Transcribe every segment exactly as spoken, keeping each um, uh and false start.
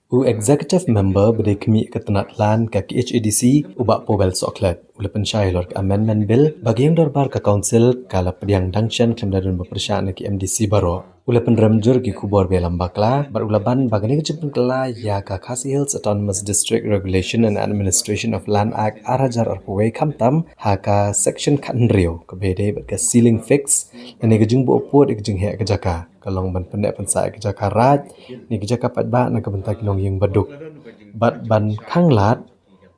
U Executive Member ba dei khmih ka tnat land ka K H A D C, u Bah Powell Sohkhlet, u la pynshai halor ka Amendment Bill ba ka ïing dorbar ka Council ka la pdiang dang shen khlem da don ba pyrshah na ki M D C baroh. U la pynrem jur ki khubor ba ïalam bakla bad u la ban ba kane ka jingpynkylla ïa ka Khasi Hills Autonomous District Regulation and Administration of Land Act ar hajar arphew wei, khamtam ha ka Section khathynriew kaba ïadei bad ka ceiling fix lane ka jingbuh pud ïa ka jingheh ka jaka, ka long ban pynneh pynsah ïa ka jaka raid ne ka jaka paidbah na ka bynta ki nongïing baduk bad ban khanglad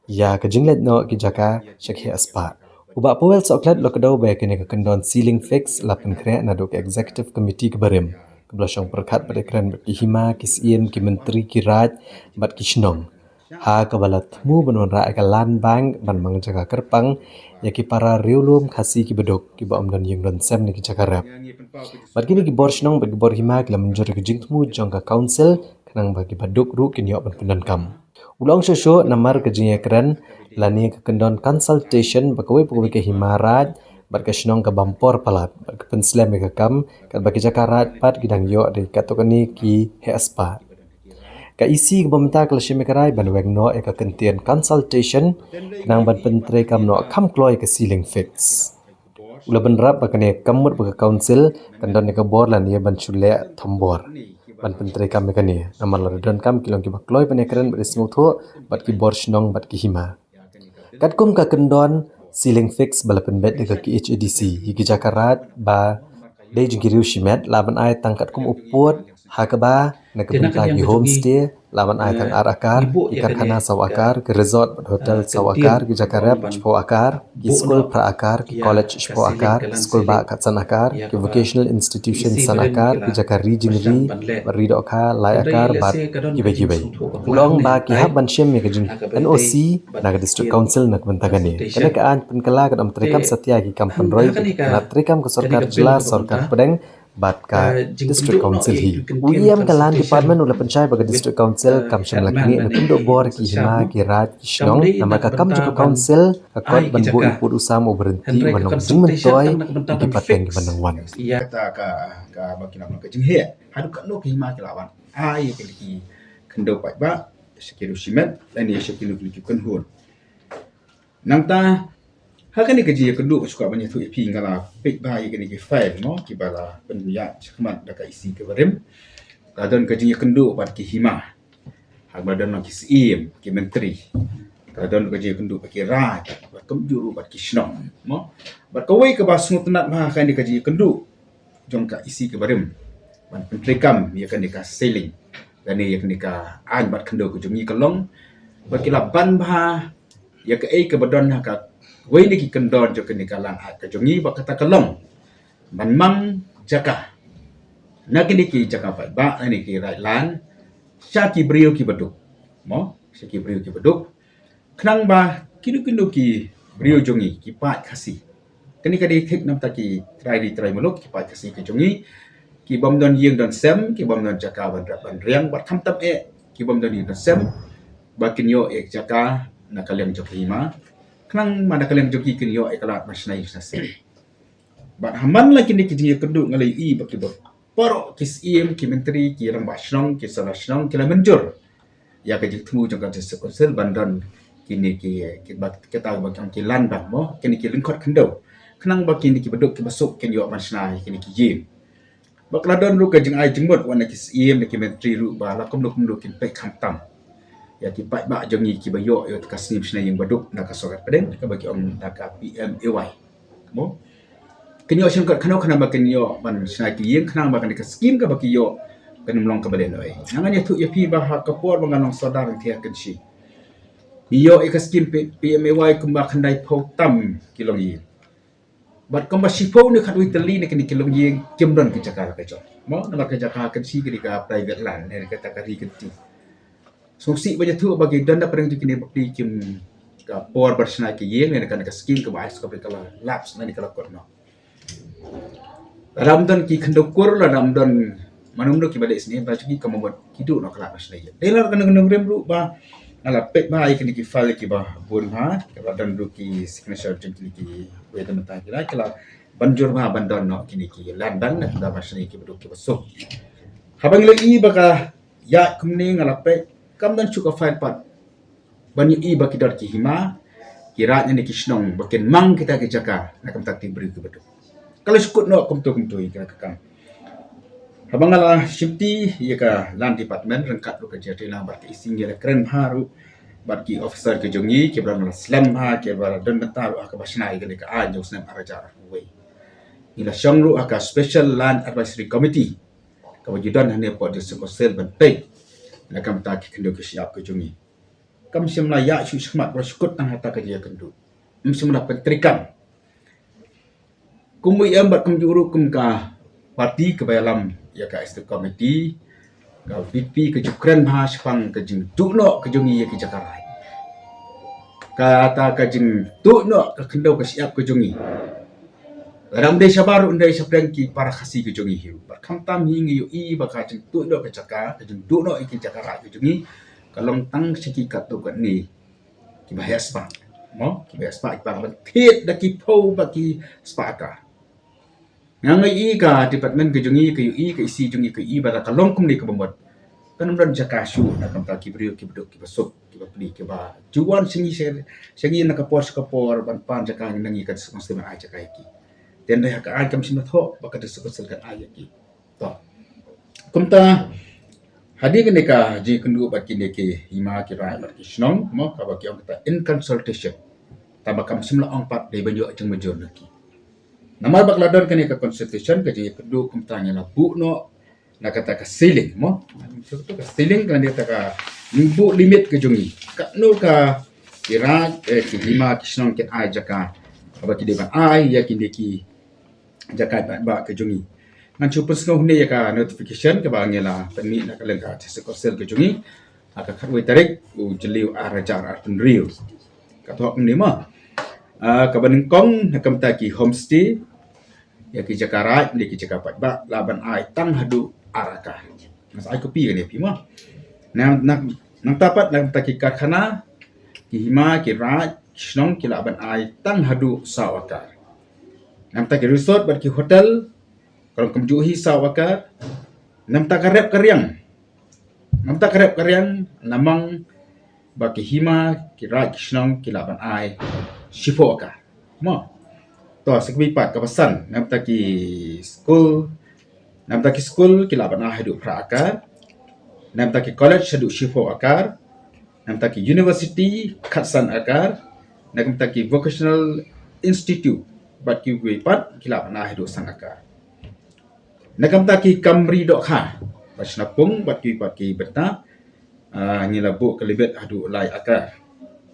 ïa ka jingleit noh ki jaka sha ki heh spah. U Bah Powell Sohkhlet u la kdew ba ïa kane ka kyndon ceiling fix la pynkhreh naduh ka Executive Committee kaba rim, kaba la shong pyrkhat bad ïakren bad ki hima, ki syiem, ki myntri, ki raid bad ki shnong, ha kaba la thmu ban wanrah ïa ka Land Bank ban mang jaka kyrpang ïa ki para riewlum Khasi kiba duk, kiba ym don ïing don sem ne ki jaka rep. Bad kine ki bor shnong bad ki bor hima ki la mynjur ïa ka jingthmu jong ka Council khnang ba kiba duk ruh kin ïoh ban pyndonkam. U la ong shuh shuh namar ka jingïakren lane ka kyndon consultation ba kawei pa kawei ka hima raid bad ka shnong ka bam por palat bad ka pynslem ïa ka kam, katba ki jaka raid pat ki dang ïoh da katto katne ki heh spah. Ka E C kaba mynta ka la shim ïa ka rai ban weng noh ïa ka kyntien consultation khnang ban pyntreikam noh kham kloi ïa ka ceiling fix. U la bynrap ba kane kam mut ba ka Council kan don ïa ka bor lane ban shu leh thombor ban pyntreikam ïa kane, namar lada donkam ki long kiba kloi ban ïakren bad ïasngewthuh bad ki bor shnong bad ki hima. Katkum ka kyndon ceiling fix ba la pynbeit da ka K H A D C, ïa ki jaka raid ba dei jong ki riew shimet lah ban ai tang katkum u pud, ha kaba na ka bynta ki homestay lah ban ai tang ar akar, ki karkhana saw akar, ki resort bad hotel saw akar, ki jaka rep shiphew akar, ki skul phra akar, ki college shiphew akar, ki skul bah khatsan akar, ki vocational institution san akar, ki jaka ri jingri bad ri dohkha lai akar bad kiwei kiwei. U la ong ba ki hap ban shim ïa ka jing N O C na ka District Council na ka bynta kane. Kane ka aiñ pynkylla kan ym treikam satia ïa ki kam pynroi, ka la treikam ka sorkar jylla, sorkar pdeng bad ka District Council hi. U E M ka Land Department u la pynshai ba ka District Council kam shym la knieh na pynduh bor ki hima, ki raid, ki shnong, namar ka kam jong ka Council ka kot ban buh ïa u pud u sam uba ryntih, uba long jingmyntoi ïa ki pateng kiba nang wan. Kata ka, ka ba ki nang ka jingheh haduh katno ki hima ki la wan ai ïa ki khyndew paidbah sha ki riew shimet lane sha kino kino ki kynhun. Nangta ha kane ka jingïakynduh, shuwa ban ïathuh ïa phi, nga la peit bha ïa kine ki file mo kiba la pynïaid shakhmat da ka E C kaba rim. Ka don ka jingïakynduh bad ki hima, ha kaba don ki syiem, ki myntri. Ka don ka jingïakynduh bad ki raid, bad kumjuh ruh bad ki shnong mo. Bad kawei kaba sngewtynnat bha ha kane ka jingïakynduh jong ka E C kaba rim ban pyntreikam ïa kane ka ceiling lane ïa kane ka aiñ bad khyndew ka jong ngi ka long ba ki la ban bha ïa kaei kaba don ha kawei na ki kyndon jong kane ka Land Act ka jong ngi, ba kata ka long ban mang jaka na kine ki jaka paidbah lane ki raid land sha ki briew kiba duk mo, sha ki briew kiba duk. Khnang ba kino kino ki briew jong ngi ki paid Khasi, kane ka dei thik namar ki trai ri trai muluk, ki paid Khasi ka jong ngi, ki bym don ïing don sem, ki bym don jaka ban rep ban riang, bad khamtam eh ki bym don ïing don sem, ba kin ïoh ïa ka jaka na ka liang jong ki hima, khnang ba na ka liang jong ki kin ïoh ïa ka lad ban shna ïing shna sem. Bad ha man la kine ki jingïakynduh nga la ïohi ba kiba baroh ki syiem, ki myntri, ki rangbah shnong, ki sala shnong ki la mynjur ïa ka jingthmu jong ka District Council ban don kine ki, ki ba, kita ba ki ong ki land bank mo, kine ki lyngkhot khyndew, khnang ba kine kiba duk kiba suk kin ïoh ban shna ïa kine ki ïing. Ba ka la don ruh ka jingai jingmut wat na ki syiem, na ki myntri ruh ba la kumno kumno kin peit khamtam ïa ki paidbah jong ngi kiba ïoh ïa ka skim shna ïing baduk na ka sorkar pdeng kaba ki ong da ka P M A Y mo. Kin ïoh shim kat khano khano ba kin ïoh ban shna ki ïing, khnang ba kane ka skim kaba ki ïoh kan ym long kaba lehnoh. Nga ngan ïathuh ïa phi ba ha ka por ba nga long sordar Rangthia Kynshi, ngi ïoh ïa ka skim P-, P M A Y kumba khyndai phew tam ki longïing. Bad kumba shiphew ne khatwei tylli ne kine ki longïing kim don ki jaka la ka jong mo, namar ka jaka Kynshi ka dei ka private land ne kata ka ri kynti. Sngewsih ban ïathuh ba ki don da pdeng jong kine bapli kim, ka por ban shna ki ïing ne ka, ka skim kaba ai sngewbha ka la lapse ne ka la kot noh. Lada ym don ki khyndew kur, lada ym don mano mano kiba leh sngewbha jong ki, ka mut ki duh noh ka lad ban shna ïing. Dei lada ka nongrim ruh ba nga la peit bha ïa kine ki file kiba bun bha, kiba don ruh ki signature jong kine kiwei na bynta ki la, ki la ban jur bha ban don noh kine ki land bank na ka bynta ban shna ïing kiba duk kiba suk. Haba ngi la ïohi ba ka ïaid kumne nga la peit Kam don shuh ka file pat ban ïohi ba ki don ki hima ki raid ne ki shnong ba kin mang kita ki jaka na ka bynta ki briew kiba duk. Ka la shu kut noh kumto kumto ïa ka kam. Haba nga la shimti ïa ka Land Department ryngkat ruh ka J T lang bad ka E C ngi la kren bha ruh bad ki officer ki jong ngi kiba la slem bha kiba la don bynta ruh ha kaba shna ïa ka leh ka aiñ jong u snem ar hajar arphew wei. Ngi la shong ruh ha ka Special Land Advisory Committee kaba ju don hangne hapoh District Council ban peit na ka bynta ki khyndew ki shyiap ki jong ngi. Kam shym la ïa shu shmat ba la shu kut tang hata ka jingïakynduh. Kam shym la pyntreikam. Kum u em bad kumjuh ruh kum ka party kaba ïalam ïa ka Executive Committee, ka V P ka ju kren bha shaphang ka jingduh noh ka jong ngi ïa ki jaka raid. Kata ka jingduh noh ka khyndew ka shyiap ka jong ngi. Lada ym dei shabar ruh, ym dei shapdeng ki para Khasi ka jong ngi hi ruh. Bad khamtam hi ngi ïohi ba ka jingduh noh ka jaka, ka jingduh noh ïa ki jaka raid ka jong ngi ka long tang sha ki katto katne kiba heh spah. Mo, kiba heh spah kiba ban thied da ki phew bad ki spah acre. Nga ïohi ka department ka jong ngi, ka ïohi ka E C jong ngi, ka ïohi ba la ka long kumne kaba mut. Kan ym don jaka shuh na ka bynta ki briew kiba duk kiba suk kiba pli kiba ju wan sha ngi sha, sha ngi na ka por sha ka por ban pan jaka na ngi ka District Council ban ai jaka ïa ki. Te hynrei ha ka aiñ kam shym la thoh ba ka District Council kan ai ïa ki. To. Kumta hadien kane ka jingïakynduh bad kine ki hima ki raid bad ki shnong, mo, kaba ki ong kata in consultation. Tangba kam shym la ong pat dei ban ïoh jingmajor na ki. Namar ba ka la don kane ka consultation ka jingïakynduh kumta ngi la buh noh na kata ka ceiling, mo. Ka ceiling ka la dei kata ka ngi buh limit ka jong ngi. Katno ka ki raid, eh, ki hima ki shnong kin ai jaka kaba ki dei ban ai ïa kine ki jaka paidbah ka jong ngi. Ngan shu pynsngew hangne ïa ka notification kaba ngi la pynmih na ka lyngkha District Council ka jong ngi ha ka khatwei tarik u Jylliew ar hajar arphew hynriew. Ka thoh kumne, mo. Ah, kaba nyngkong na ka bynta ki homestay, ïa ki jaka raid ne ki jaka paidbah lah ban ai tang haduh ar acre. Nga sa ai copy kane ïa phi, mo. Na, na, nangta pat na ka bynta ki karkhana, ki hima ki raid ki shnong ki lah ban ai tang haduh saw acre. Na ka bynta ki resort bad ki hotel ka long kumjuh hi saw acre. Na ka bynta ka rep ka riang, na ka bynta ka rep ka riang namar ba ki hima ki raid ki shnong ki lah ban ai shiphew acre, mo. To, sa kawei pat kaba san, na ka bynta ki skul, na ka bynta ki skul ki lah ban ai haduh phra acre. Na ka bynta ki college haduh shiphew acre. Na ka bynta ki university khatsan acre. Na ka bynta ki vocational institute bad kiwei pat ki lah ban ai haduh san acre. Na ka bynta ki kam ri dohkha, bad shna pung bad kiwei pat ki bynta, ah, ngi la buh ka limit haduh lai acre.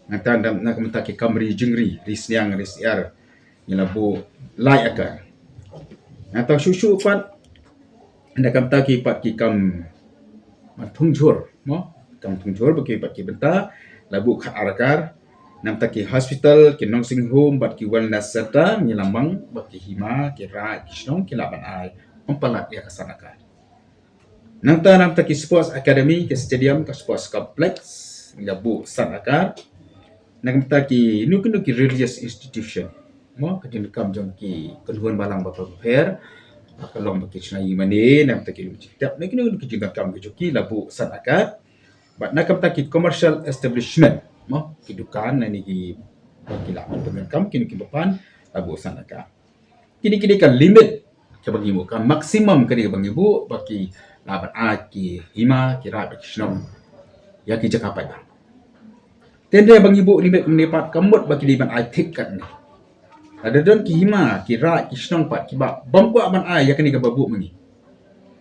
Nangta na, na ka bynta ki kam ri jingri, ri sniang, ri syiar, ngi la buh lai acre. Nangta shuh shuh pat na ka bynta ki pat ki kam, ah, thung jhur, mo, kam thung jhur bad kiwei pat ki bynta la buh khat ar acre. Na ka bynta ki hospital, ki nursing home bad ki wellness center ngi la mang ba ki hima ki raid ki shnong ki lah ban ai ym palat ïa ka san acre. Nangta na ka bynta ki sports academy, ki stadium, ka sports complex ngi la buh san acre. Na ka bynta kino kino ki religious institution, mo, ka jingdonkam jong ki kynhun balang bapher bapher, ka long ba ki shna ïing mane, na ka bynta ki lum jingtep, na kino kino ki jingdonkam ki jong ki la buh san acre. Bad na ka bynta ki commercial establishment, mo, ki dukan ne ki, ki lah ban pyndonkam kino ki ba pan la buh san acre. Kine kine ka limit kaba ngi buh, ka maximum kane kaba ngi buh ba ki lah ban ai ki hima ki raid bad ki shnong ïa ki jaka paidbah. Te hynrei ba ngi buh limit kumne pat ka mut ba ki dei ban ai thik katne. Lada don ki hima ki raid ki shnong pat kiba bym kwah ban ai ïa kane kaba buh ma ngi,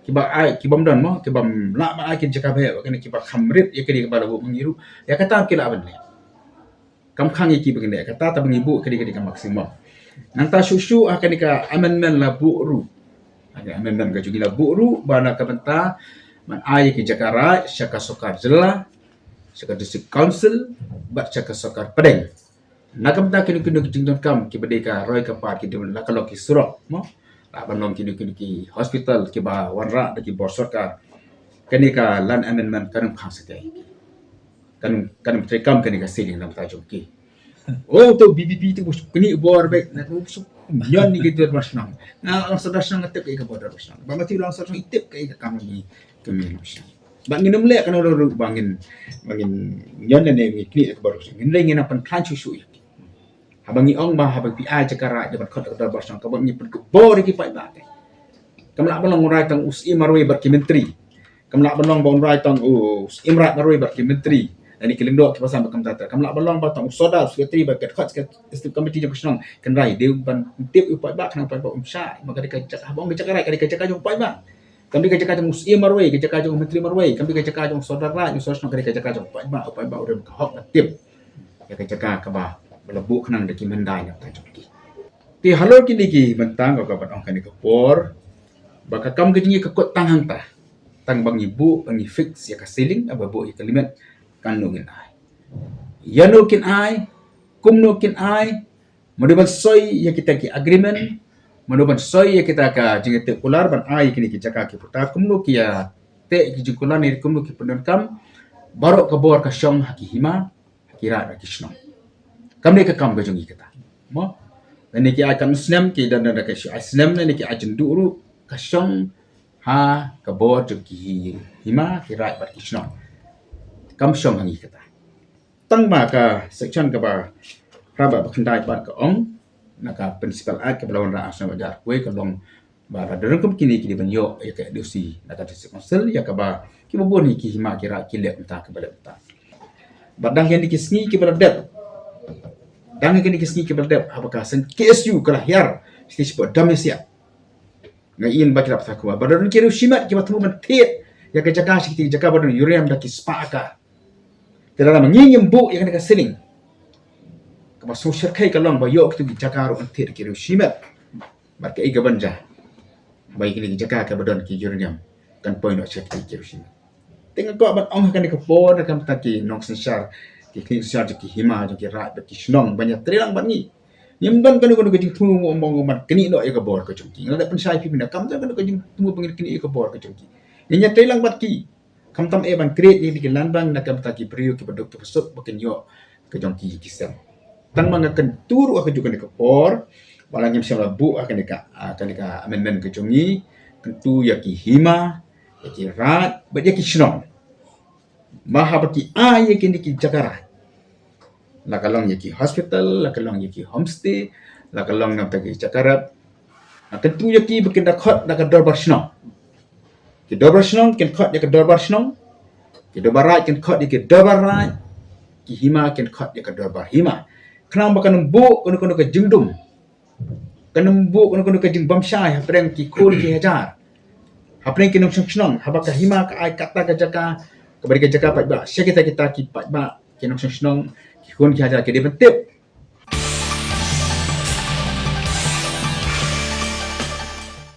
kiba ai, ki bym don, mo, ki bym lah ban ai ki jaka ba heh, kane kiba kham rit ïa kane kaba la buh ma ngi ruh, ïa kata ki lah ban leh. Kam khang ïa ki ba ngi leh, kata te ba ngi buh kane kane ka maximum. Nangta shuh shuh ha kane ka amendment la buh ruh, ha ka amendment ka jong ngi la buh ruh ba na ka bynta ban ai ïa ki jaka raid sha ka sorkar jylla, sha ka district council bad sha ka sorkar pdeng. Na ka bynta kino kino ki jingdonkam kiba dei ka roi ka par, ki dei la ka long ki surok, mo, la ban long kino kino ki hospital kiba wanrah da ki bor sorkar, kane ka land amendment kan ym khang satia ïa ki. Kan, kan ym treikam kane ka ceiling na ka bynta jong ki. Oh, to B B P to u shu knieh bor beit, na u shu ñion ïa ki dorbar shnong. Na long sordar shnong nga tip kaei ka bor dorbar shnong. Ba Matthew long sordar shnong i tip kaei ka kam jong i kmie shnong. Ba ngin ym leh kano ruh ba ngin, ba ngin ñion ne ngin knieh ka baroh. Ngin leh, ngin nang pynkhlaiñ shuh shuh ïa ki. Haba ngi ong ba haba phi ai jaka raid da ban khot ka dorbar shnong, kaba ngi pynkhlaiñ ïa ki paidbah te. Kam lah ban long un rai tang u Syiem marwei bad ki myntri. Kam lah ban long ba un rai tang u Syiem raid marwei bad ki myntri. Lane ki lyngdoh kiba san ba kam tata. Kam lah ban long ba tang u sordar, secretary bad ka khot ka executive committee jong ka shnong kan rai. Dei ban tip u paidbah, khnang paidbah um shah. Ma ka dei ka jaka, haba ong ka jaka raid, ka dei ka jaka jong paidbah. Kam dei ka jaka jong u Syiem marwei, ka jaka jong u myntri marwei, kam dei ka jaka jong u sordar raid, u sordar shnong, ka dei ka jaka jong paidbah, paidbah u don ka hok ban tip ïa ka jaka kaba la buh khnang da ki myndai na ka jong ki. Te halor kine ki bynta nga kwah ban ong ha kane ka por ba ka kam ka jong ngi ka kut tang hangta, tang ba ngi buh, ba ngi fix ïa ka ceiling, ba buh ïa ka limit, kano ngin ai, ïano kin ai, kumno kin ai, mano ban soi ïa kita ki agreement, mano ban soi ïa kita ka jingïateh kular ban ai kine ki jaka ki puta, kumno ki ïateh ki jingkular ne kumno ki pyndonkam, baroh ka bor ka shong ha ki hima, ha ki raid, ha ki shnong. Kam dei ka kam ka jong ngi kata. Mo? Lane ki ai katno snem, ki don da ka shu ai snem, lane ki ai jingduh ruh, ka shong ha ka bor jong ki hima, ki raid bad ki shnong. Kam shong ha ngi kata. Tang ba ka section kaba hynriew bad ba khyndai pat ka ong, na ka Municipal Act kaba la wanrah ha u snem ar hajar arphew ka long ba lada don kum kine ki dei ban ïoh ïa ka N O C na ka District Council, ïa kaba kiba bun hi ki hima ki raid ki leh mynta, kiba leh mynta. Bad dang ïa kine ki sngi kiba la dep, dang ïa kine ki sngi kiba la dep, haba ka seng K S U ka la hiar, shisha ba dam ïa siat. Nga ïohi ba ki la pynthikna ba don ki riew shimet kiba thmu ban thied ïa ka jaka, shi ki jaka ba don uranium da ki spah acre. Te lada ma ngi ngim buh ïa kane ka ceiling, kaba sngewshyrkhei ka long ba ïoh kito ki jaka ruh ban thied ki riew shimet. Bad kaei kaban jia ba ïa kine ki jaka kaba don ki uranium kan poi noh sha ki riew shimet. Te nga kwah ban ong ha kane ka por na ka bynta ki nongsynshar, ki khlieh synshar jong ki hima jong ki raid bad ki shnong, ban ïatreilang bad ngi. Ngim don kano kano ka jingthmu mo mo ban knieh noh ïa ka bor ka jong ki. Nga la dep pynshai phi mynne, kam don kano ka jingthmu ban knieh ïa ka bor ka jong ki. Ngin ïatreilang bad ki. Khamtam eh ban create ïa ki land bank na ka bynta ki briew kiba duk kiba suk ba kin ïoh ka jong ki ki seng. Tang ma nga kyntu ruh ha kajuh kane ka por, ba la ngim shym la buh ha kane ka, ah, kane ka amendment ka jong ngi, kyntu ïa ki hima, ïa ki raid bad ïa ki shnong, ba haba ki ai ïa kine ki jaka raid, la ka long ïa ki hospital, la ka long ïa ki homestay, la ka long na bynta ki jaka rep, la kyntu ïa ki ba kin da khot da ka dorbar shnong. Ki dorbar shnong kin khot ïa ka dorbar shnong, ki dorbar raid kin khot ïa ka dorbar raid, ki hima kin khot ïa ka dorbar hima. Khnang ba kan ym buh kano kano ka jingdum, kan ym buh kano kano ka jingbymshai hapdeng ki khun ki hajar, hapdeng ki nongshong shnong. Haba ka hima ka ai kata ka jaka, kaba dei ka jaka paidbah, sha kita kita ki paidbah, ki nongshong shnong, ki khun ki hajar ki dei ban tip